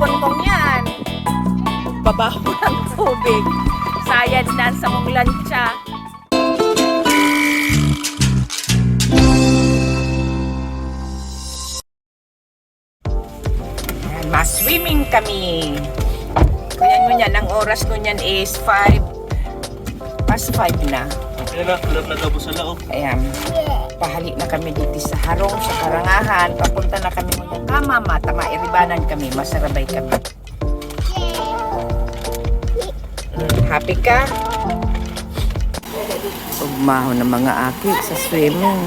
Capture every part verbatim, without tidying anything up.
Kontong yan. Babaho ng tubig. Sayad na sa mong lantsa. Ayan, ma-swimming kami. Kuya, ngunyan, ang oras ngunyan is five, past five na. Ayan na, ulat na gabos sa laog. Ayan. Pahali na kami dito sa harong, sa karangahan. Papunta na kami ngunyan. Tama, ma. Tama, iribanan kami. Masarabay kami. Mm, happy ka? Ugmahon ng mga aki sa swimming.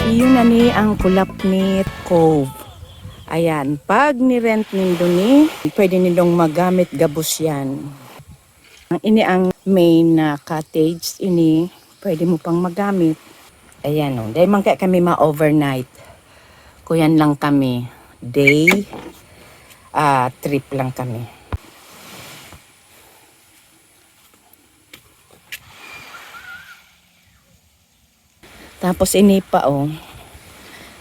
Iyo na ni ang Kulapnit Cove. Ayan, pag ni-rent nindo ni, pwede nindong magamit gabos yan. Ang ini ang main na cottage, ini pwede mo pang magamit. Ayan o, dahil man kaya kami ma-overnight. Kuyan lang kami, day, ah, trip lang kami. Tapos ini pa, oh.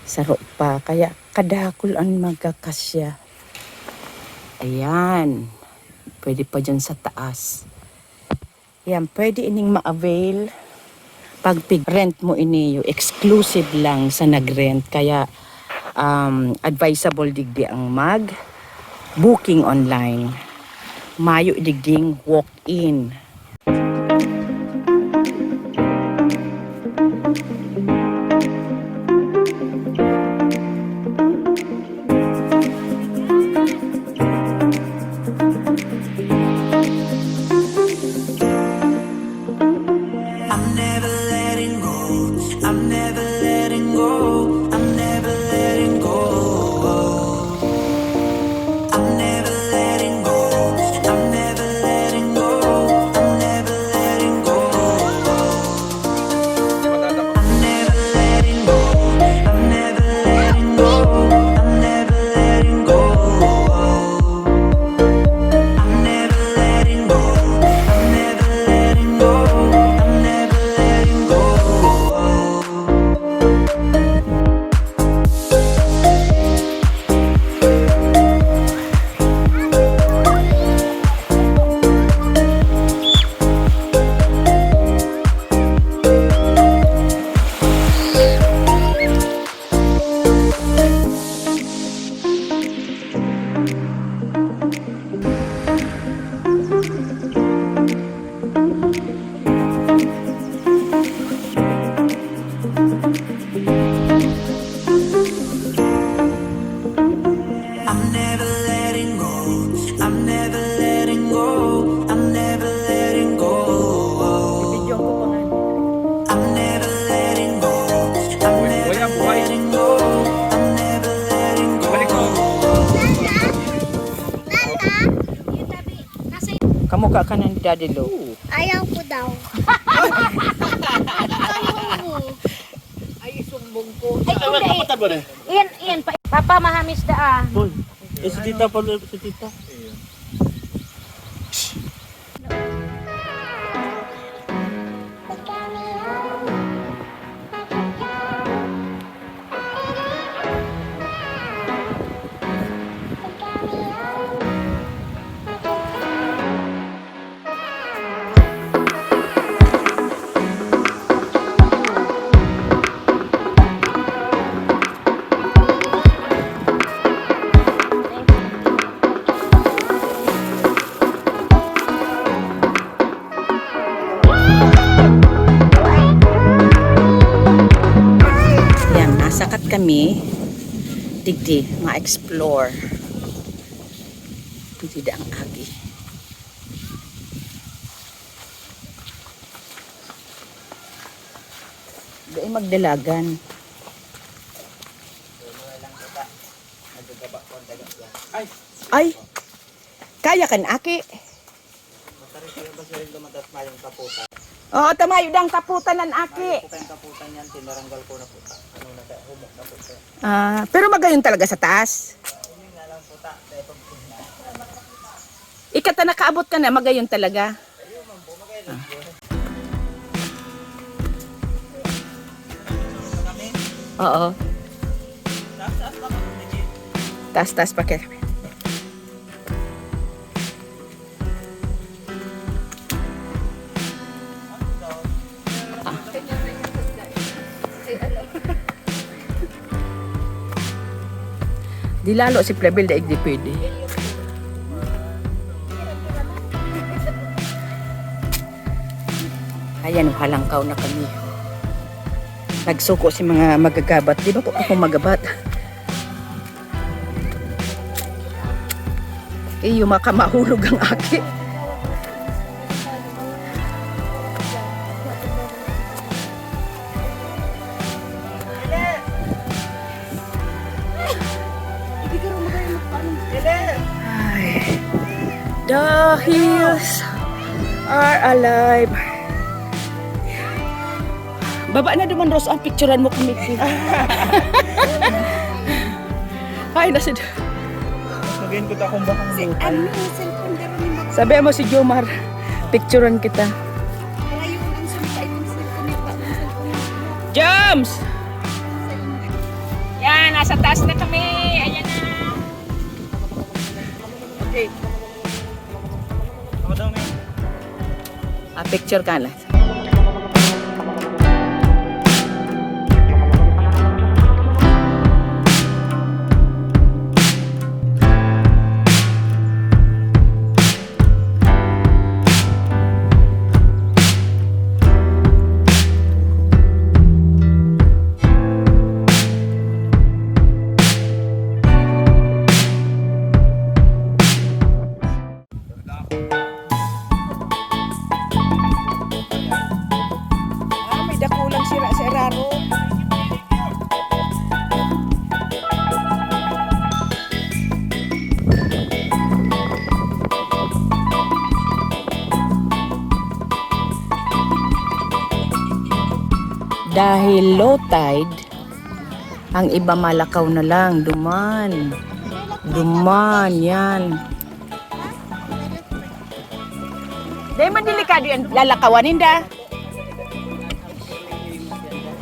Saro pa. Kaya kadakul an magkakasya. Ayan. Pwede pa dyan sa taas. Yan, pwede ining ma-avail. Pag pig-rent mo ini, yung exclusive lang sa nag-rent. Kaya, um, advisable digdi ang mag-booking online. Mayo digding walk-in. I'm never letting go. I'm never letting go. I'm never letting go. Kamukha ka ng Daddy Lo. Oo. Ayaw ko daw. Ayaw mo. Ay, isumbong ko. Ay, kung dai. Iyan, iyan pa. Papa, mahamis da, ah. Boy, eh, si tita pala, si tita. Yan, nasakat kami. Digdi, ma-explore. Digdi ang agi. Dai magdalagan. Ay! Kaya kan aki? Oo, tamayo dang kaputan nan aki. Kaya po kayong kaputan yan, tinaranggal ko na po. Ano na, humok na po siya. Ah, pero magayon talaga sa taas? Yun nga lang po, ta. Kaya pag Ika ta nakaabot ka na, magayon talaga. Oo. Taas-taas pa kaya. Ah. Di lalo si Flavel, daig di pwede. Ayan, halangkaw na kami. Nagsuko si mga magagabat. Di ba po ako magabat? Iyo, makamahulog ang aki. Ay, the hills are alive. Baba na duman, Rose, ang picturean mo kami. Ay, nasa Magayon ko ta kung bakang Si, lupay. Ano, cellphone, pero ni Mag- Sabi mo si Jomar, picturean kita. Ayun, ang salita itong cellphone, yung bagong cellphone. Jams! Yan, nasa taas na kami. Ayan na. Okay. Ako daw, may Ah, picture ka na. Ah, may dakulang sira sa iraro. Dahil low tide, ang iba malakaw na lang, duman. Duman, yan. Dahil man delikado yan, lalakawan ninda.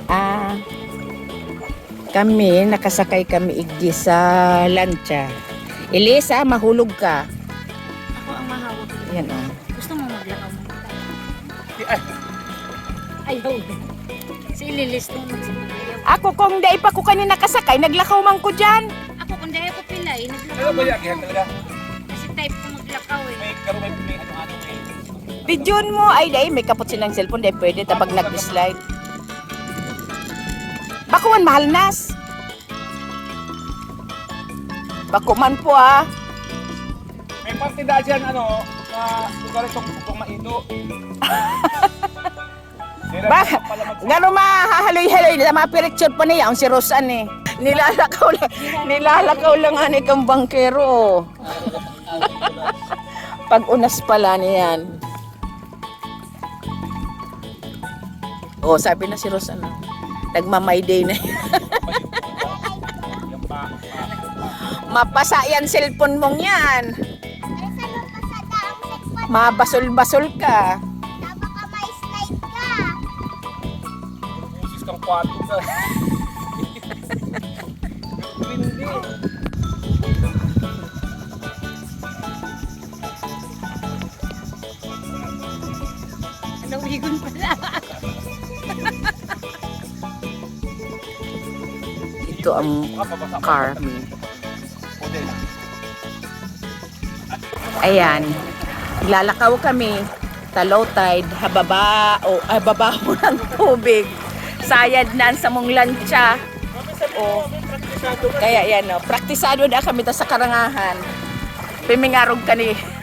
Ah, kami, nakasakay kami igdi sa lancha. Elisa, mahulog ka. Ako ang mahawak. Yan, oh. Gusto mo maglakaw mo? Ay. Ayaw. Si Lilis nung nagsabi, ayaw. Ako, kung dai pa ko kani nakasakay, naglakaw man ko dyan. Ako, kung dai ako pilay, naglakaw Ano ba man yan? Yan ko. Talaga? Kasi type ko maglakaw eh. May karo, may, may ano, ano, may Videohan mo, ay, dai, may kapot silang cellphone, dai pwede, tapag nag-slide. Bako man, mahal nas. Bako man po, ah. May parte daan siya, ano, na lugar itong, itong Maido. Ba, ngano mahahaloy-haloy na mga picture pa niya, ang si Rosan eh. Nilalakaw lang, nilalakaw lang ani kang bangkero, oh. Pag-unas pala niyan. Oh, sabi na si Rose, ano, nagma-my day na yan. Mapasa yan, cellphone mong yan. Mabasol-basol ka. Tama ka, may slide ka. Boses kang kwato ka. Hindi. Nawigon pala. Ito ang Carmi. Ayan. Naglalakaw kami. Talow tide, hababa, o hababa mo ng tubig. Sayad na ang samong lantsa. O, kaya yan, no. Praktisado na kami ta sa karangahan. Pimingarog kani.